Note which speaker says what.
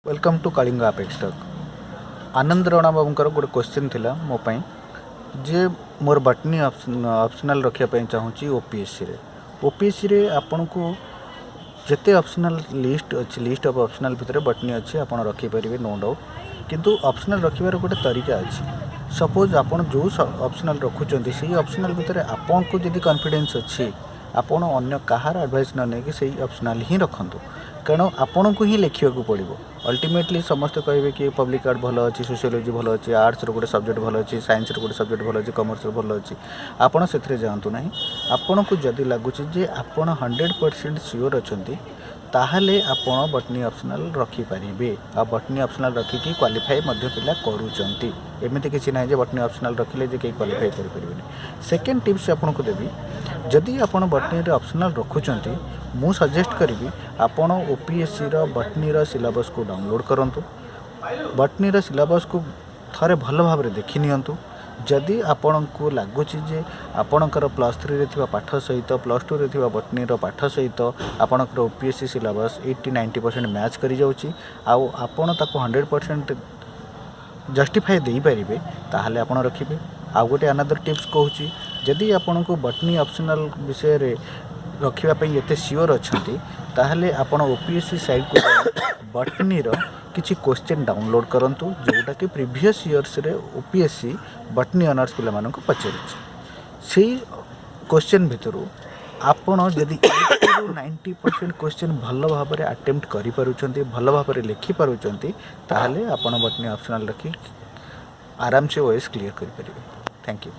Speaker 1: Welcome to Kalinga Apex Talk. ଆନନ୍ଦ ରଣା ବାବୁଙ୍କର ଗୋଟେ question ଥିଲା ମୋ ପାଇଁ ଯେ ମୋର ବଟନୀ ଅପସନାଲ୍ ରଖିବା ପାଇଁ ଚାହୁଁଛି ଓପିଏସ୍ସିରେ। ଓପିଏସ୍ସିରେ ଆପଣଙ୍କୁ ଯେତେ ଅପସନାଲ୍ ଲିଷ୍ଟ ଅଛି, ଲିଷ୍ଟ ଅଫ୍ ଅପସନାଲ୍ ଭିତରେ ବଟନୀ ଅଛି, ଆପଣ ରଖିପାରିବେ, ନୋ ଡାଉଟ୍। କିନ୍ତୁ ଅପସନାଲ୍ ରଖିବାର ଗୋଟେ ତରିକା ଅଛି। ସପୋଜ୍ ଆପଣ ଯେଉଁ ଅପସନାଲ୍ ରଖୁଛନ୍ତି, ସେଇ ଅପସନାଲ୍ ଭିତରେ ଆପଣଙ୍କୁ ଯଦି କନଫିଡେନ୍ସ ଅଛି, ଆପଣ ଅନ୍ୟ କାହାର ଆଡ଼ଭାଇସ୍ ନ ନେଇକି ସେଇ ଅପସନାଲ୍ ହିଁ ରଖନ୍ତୁ, କାରଣ ଆପଣଙ୍କୁ ହିଁ ଲେଖିବାକୁ ପଡ଼ିବ ଅଲ୍ଟିମେଟଲି। ସମସ୍ତେ କହିବେ କି ପବ୍ଲିକ୍ ଆର୍ଟ ଭଲ ଅଛି, ସୋସିଓଲୋଜି ଭଲ ଅଛି, ଆର୍ଟ୍ସର ଗୋଟେ ସବଜେକ୍ଟ ଭଲ ଅଛି, ସାଇନ୍ସର ଗୋଟେ ସବଜେକ୍ଟ ଭଲ ଅଛି, କମର୍ସର ଭଲ ଅଛି। ଆପଣ ସେଥିରେ ଯାଆନ୍ତୁ ନାହିଁ। ଆପଣଙ୍କୁ ଯଦି ଲାଗୁଛି ଯେ ଆପଣ 100% ସିଓର ଅଛନ୍ତି, ତାହେଲେ ଆପଣ ବଟନୀ ଅପସନାଲ୍ ରଖିପାରିବେ। ଆଉ ବଟନୀ ଅପସନାଲ୍ ରଖିକି କ୍ୱାଲିଫାଏ ମଧ୍ୟ ପିଲା କରୁଛନ୍ତି। ଏମିତି କିଛି ନାହିଁ ଯେ ବଟନୀ ଅପସନାଲ୍ ରଖିଲେ ଯେ କେହି କ୍ୱାଲିଫାଏ କରିପାରିବେନି। ସେକେଣ୍ଡ ଟିପ୍ସ ଆପଣଙ୍କୁ ଦେବି, ଯଦି ଆପଣ ବଟନୀରେ ଅପସନାଲ୍ ରଖୁଛନ୍ତି, ମୁଁ ସଜେଷ୍ଟ କରିବି ଆପଣ ଓପିଏସ୍ସିର ବଟନୀର ସିଲାବସ୍କୁ ଡାଉନଲୋଡ଼୍ କରନ୍ତୁ। ବଟନୀର ସିଲାବସ୍କୁ ଥରେ ଭଲ ଭାବରେ ଦେଖି ନିଅନ୍ତୁ। ଯଦି ଆପଣଙ୍କୁ ଲାଗୁଛି ଯେ ଆପଣଙ୍କର +3ରେ ଥିବା ପାଠ ସହିତ, +2ରେ ଥିବା ବଟନୀର ପାଠ ସହିତ ଆପଣଙ୍କର OPSC syllabus 80-90% match କରିଯାଉଛି ଆଉ ଆପଣ ତାକୁ 100% ଜଷ୍ଟିଫାଏ ଦେଇପାରିବେ, ତାହେଲେ ଆପଣ ରଖିବେ। ଆଉ ଗୋଟେ ଆନାଦର ଟିପ୍ସ କହୁଛି, ଯଦି ଆପଣଙ୍କୁ ବଟନୀ ଅପସନାଲ୍ ବିଷୟରେ ରଖିବା ପାଇଁ ଏତେ ସିଓର ଅଛନ୍ତି, ତାହେଲେ ଆପଣ ଓପିଏସ୍ସି ସାଇଟ୍କୁ ଯାଇ ବଟନୀର କିଛି କୋଶ୍ଚିନ୍ ଡାଉନଲୋଡ଼୍ କରନ୍ତୁ, ଯେଉଁଟାକି ପ୍ରିଭିୟସ୍ ଇୟର୍ସରେ ଓପିଏସ୍ସି ବଟନୀ ଅନର୍ସ ପିଲାମାନଙ୍କୁ ପଚାରିଛି। ସେଇ କୋଶ୍ଚିନ୍ ଭିତରୁ ଆପଣ ଯଦି 80ରୁ 90% କୋଶ୍ଚିନ୍ ଭଲ ଭାବରେ ଆଟେମ୍ପ୍ଟ କରିପାରୁଛନ୍ତି, ଭଲ ଭାବରେ ଲେଖିପାରୁଛନ୍ତି, ତାହେଲେ ଆପଣ ବଟନୀ ଅପସନାଲ୍ ରଖି ଆରାମସେ ଓଏସ୍ କ୍ଲିୟର୍ କରିପାରିବେ। Thank you.